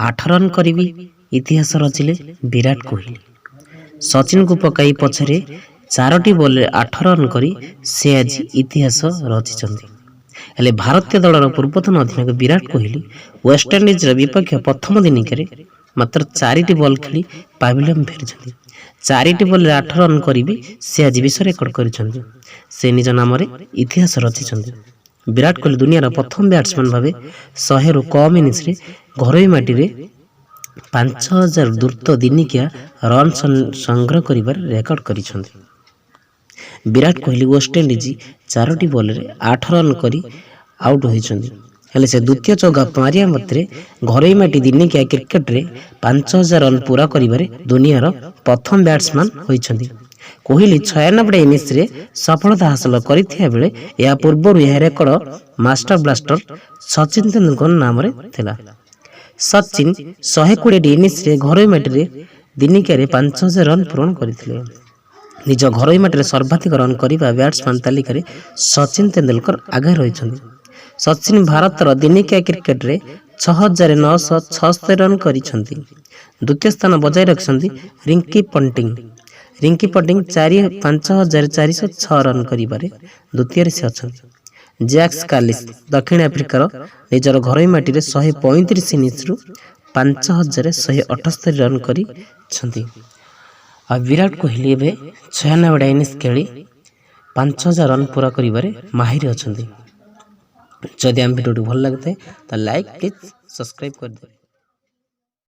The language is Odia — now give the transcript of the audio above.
8 ରନ୍ କରି ବି ଇତିହାସ ରଚିଲେ ବିରାଟ କୋହଲି। ସଚିନଙ୍କୁ ପକାଇ ପଛରେ ଚାରୋଟି ବଲ୍ରେ 8 ରନ୍ କରି ସେ ଆଜି ଇତିହାସ ରଚିଛନ୍ତି। ହେଲେ ଭାରତୀୟ ଦଳର ପୂର୍ବତନ ଅଧିନାୟକ ବିରାଟ କୋହଲି ୱେଷ୍ଟଇଣ୍ଡିଜର ବିପକ୍ଷ ପ୍ରଥମ ଦିନିକିଆରେ ମାତ୍ର ଚାରିଟି ବଲ୍ ଖେଳି ପାଭିଲିୟନ ଫେରିଛନ୍ତି। ଚାରିଟି ବଲ୍ରେ 8 ରନ୍ କରି ବି ସେ ଆଜି ବିଶ୍ୱ ରେକର୍ଡ କରିଛନ୍ତି। ସେ ନିଜ ନାମରେ ଇତିହାସ ରଚିଛନ୍ତି। ବିରାଟ କୋହଲି ଦୁନିଆର ପ୍ରଥମ ବ୍ୟାଟ୍ସମ୍ୟାନ୍ ଭାବେ 100ରୁ କମ୍ ଇନିଂସରେ ଘରୋଇ ମାଟିରେ 5000 ଦ୍ରୁତ ଦିନିକିଆ ରନ୍ ସଂଗ୍ରହ କରିବାରେ ରେକର୍ଡ କରିଛନ୍ତି। ବିରାଟ କୋହଲି ୱେଷ୍ଟଇଣ୍ଡିଜ ଚାରୋଟି ବଲ୍ରେ 8 ରନ୍ କରି ଆଉଟ୍ ହୋଇଛନ୍ତି। ହେଲେ ସେ ଦ୍ୱିତୀୟ ଚୌକା ମାରିବା ମାତ୍ରେ ଘରୋଇ ମାଟି ଦିନିକିଆ କ୍ରିକେଟରେ 5000 ରନ୍ ପୂରା କରିବାରେ ଦୁନିଆର ପ୍ରଥମ ବ୍ୟାଟ୍ସମ୍ୟାନ୍ ହୋଇଛନ୍ତି। କୋହଲି 96 ଇନିଂସରେ ସଫଳତା ହାସଲ କରିଥିବା ବେଳେ ଏହା ପୂର୍ବରୁ ଏହା record master blaster Sachin Tendulkar ନାମରେ ଥିଲା। ସଚିନ 120ଟି ଇନିଂସରେ ଘରୋଇ ମାଟିରେ ଦିନିକିଆରେ 5000 ରନ୍ ପୂରଣ କରିଥିଲେ। ନିଜ ଘରୋଇ ମାଟିରେ ସର୍ବାଧିକ ରନ୍ କରିବା ବ୍ୟାଟ୍ସମ୍ୟାନ୍ ତାଲିକାରେ ସଚିନ ତେନ୍ଦୁଲକର ଆଗରେ ରହିଛନ୍ତି। ସଚିନ ଭାରତର ଦିନିକିଆ କ୍ରିକେଟରେ 6976 ରନ୍ କରିଛନ୍ତି। ଦ୍ୱିତୀୟ ସ୍ଥାନ ବଜାୟ ରଖିଛନ୍ତି Rinki Ponting. Rinki Ponting 5406 run କରିବାରେ ଦ୍ୱିତୀୟରେ ସେ ଅଛନ୍ତି। ଜ୍ୟାକ୍ସ କାଲିସ୍ ଦକ୍ଷିଣ ଆଫ୍ରିକାର ନିଜର ଘରୋଇ ମାଟିରେ 135 ଇନିଂସରୁ 5178 ରନ୍ କରିଛନ୍ତି। ଆଉ ବିରାଟ କୋହଲି ଏବେ 96ଟା ଇନିଂସ ଖେଳି 5000 ରନ୍ ପୂରା କରିବାରେ ମାହିର ଅଛନ୍ତି। ଯଦି ଆମ ଭିଡ଼ିଓଟି ଭଲ ଲାଗିଥାଏ, ତ ଲାଇକ୍, ପ୍ଲିଜ୍ ସବସ୍କ୍ରାଇବ୍ କରିଦେବେ।